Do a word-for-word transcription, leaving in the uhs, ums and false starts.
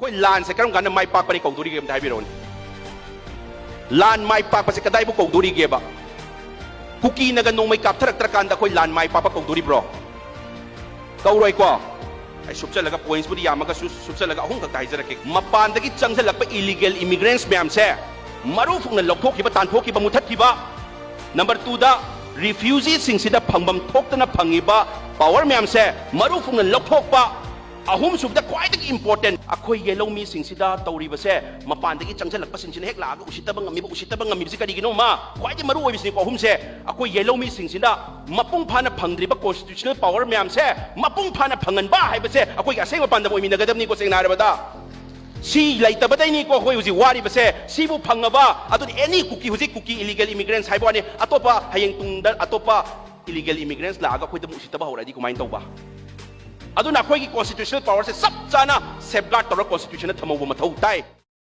ꯑꯩꯈꯣꯏ ꯂꯥꯟꯁꯦ ꯀꯔꯝ ꯀꯥꯟꯗ ꯃꯥꯏ ꯄꯥꯛꯄꯅꯤ ꯀꯧꯗꯣꯔꯤꯒꯦ ꯑꯝꯇ ꯍꯥꯏꯕꯤꯔꯛꯎꯅꯦ꯫ ꯂꯥꯟ ꯃꯥꯏ ꯄꯥꯛꯄꯁꯦ ꯀꯗꯥꯏꯕꯨ ꯀꯧꯗꯣꯔꯤꯒꯦꯕ? ꯀꯨꯀꯤꯅꯒ ꯅꯣꯡꯃꯩ ꯀꯥꯞꯊꯔꯛꯇ꯭ꯔꯀꯥꯟꯗ ꯑꯩꯈꯣꯏ ꯂꯥꯟ ꯃꯥꯏ ꯄꯥꯛꯄ ꯀꯧꯗꯣꯔꯤꯕ꯭ꯔꯣ? ꯀꯧꯔꯣꯏꯀꯣ꯫ ꯑꯩ ꯁꯨꯞꯆꯜꯂꯒ, ꯄꯣꯏꯟꯠꯁꯄꯨꯗꯤ ꯌꯥꯝꯃꯒꯁꯨ ꯁꯨꯞꯆꯜꯂꯒ ꯑꯍꯨꯝ ꯈꯛꯇ ꯍꯥꯏꯖꯔꯛꯀꯦ꯫ ꯃꯄꯥꯟꯗꯒꯤ ꯆꯪꯁꯤꯜꯂꯛꯄ ꯏꯂꯤꯒꯦꯜ ꯏꯃꯤꯒ꯭ꯔꯦꯟꯠꯁ ꯃꯌꯥꯝꯁꯦ ꯃꯔꯨ ꯐꯨꯛꯅ ꯂꯧꯊꯣꯛꯈꯤꯕ, ꯇꯥꯟꯊꯣꯛꯈꯤꯕ, ꯃꯨꯊꯠꯈꯤꯕ꯫ ꯅꯝꯕꯔ ꯇꯨꯗ, ꯔꯤꯐ꯭ꯌꯨꯖꯤꯁꯤꯡꯁꯤꯗ ꯐꯪꯐꯝ ꯊꯣꯛꯇꯅ ꯐꯪꯉꯤꯕ ꯄꯥꯋꯔ ꯃꯌꯥꯝꯁꯦ ꯃꯔꯨ ꯐꯨꯛꯅ ꯂꯧꯊꯣꯛꯄ꯫ ꯑꯍꯨꯝꯁꯨꯕꯗ, ꯈ꯭ꯋꯥꯏꯗꯒꯤ ꯏꯝꯄꯣꯔꯇꯦꯟ, ꯑꯩꯈꯣꯏ ꯌꯦꯜꯍꯧꯃꯤꯁꯤꯡꯁꯤꯗ ꯇꯧꯔꯤꯕꯁꯦ, ꯃꯄꯥꯟꯗꯒꯤ ꯆꯪꯁꯤꯜꯂꯛꯄꯁꯤꯡꯁꯤꯅ ꯍꯦꯛ ꯂꯥꯛꯑꯒ ꯎꯁꯤꯠꯇꯕ ꯉꯝꯃꯤꯕ, ꯎꯁꯤꯠꯇꯕ ꯉꯝꯃꯤꯕꯁꯤ ꯀꯔꯤꯒꯤꯅꯣ? ꯃꯥ ꯈ꯭ꯋꯥꯏꯗꯒꯤ ꯃꯔꯨ ꯑꯣꯏꯕꯁꯤꯅꯤꯀꯣ ꯑꯍꯨꯝꯁꯦ꯫ ꯑꯩꯈꯣꯏ ꯌꯦꯜꯍꯧꯃꯤꯁꯤꯡꯁꯤꯅ ꯃꯄꯨꯡ ꯐꯥꯅ ꯐꯪꯗ꯭ꯔꯤꯕ ꯀꯣꯟꯁꯇꯤꯇ꯭ꯌꯨꯁꯅꯦꯜ ꯄꯥꯋꯔ ꯃꯌꯥꯝꯁꯦ ꯃꯄꯨꯡ ꯐꯥꯅ ꯐꯪꯍꯟꯕ ꯍꯥꯏꯕꯁꯦ ꯑꯩꯈꯣꯏꯒꯤ ꯑꯁꯦꯡꯕ ꯄꯥꯟꯗꯝ ꯑꯣꯏꯃꯤꯟꯅꯒꯗꯕꯅꯤꯀꯣ, ꯁꯦꯡꯅ ꯍꯥꯏꯔꯕꯗ꯫ ꯁꯤ ꯂꯩꯇꯕꯗꯩꯅꯤꯀꯣ ꯑꯩꯈꯣꯏ ꯍꯧꯖꯤꯛ ꯋꯥꯔꯤꯕꯁꯦ꯫ ꯁꯤꯕꯨ ꯐꯪꯉꯕ, ꯑꯗꯨꯗꯤ ꯑꯦꯅꯤ ꯀꯨꯀꯤ, ꯍꯧꯖꯤꯛ ꯀꯨꯀꯤ ꯏꯂꯤꯒꯦꯜ ꯏꯃꯤꯒ꯭ꯔꯦꯟꯠꯁ ꯍꯥꯏꯕ ꯋꯥꯅꯤ, ꯑꯇꯣꯞꯄ, ꯍꯌꯦꯡ ꯇꯨꯡꯗ ꯑꯇꯣꯞꯄ ꯏꯂꯤꯒꯦꯜ ꯏꯃꯤꯒ꯭ꯔꯦꯟꯠꯁ ꯂꯥꯛꯑꯒ ꯑꯩꯈꯣꯏꯗ ꯑꯃꯨꯛ ꯎꯁꯤꯠꯇꯕ ꯍꯧꯔꯛꯑꯗꯤ ꯀꯃꯥꯏꯅ ꯇꯧꯕ? ꯑꯗꯨꯅ ꯑꯩꯈꯣꯏꯒꯤ ꯀꯣꯟꯁꯇꯤꯇ꯭ꯌꯨꯁꯅꯦꯜ ꯄꯥꯋꯔꯁꯦ ꯆꯞ ꯆꯥꯅ ꯁꯦꯐꯒꯥꯔꯗ ꯇꯧꯔꯒ ꯀꯣꯟꯁꯇꯤꯇ꯭ꯌꯨꯁꯟꯗ ꯊꯝꯍꯧꯕ ꯃꯊꯧ ꯇꯥꯏ꯫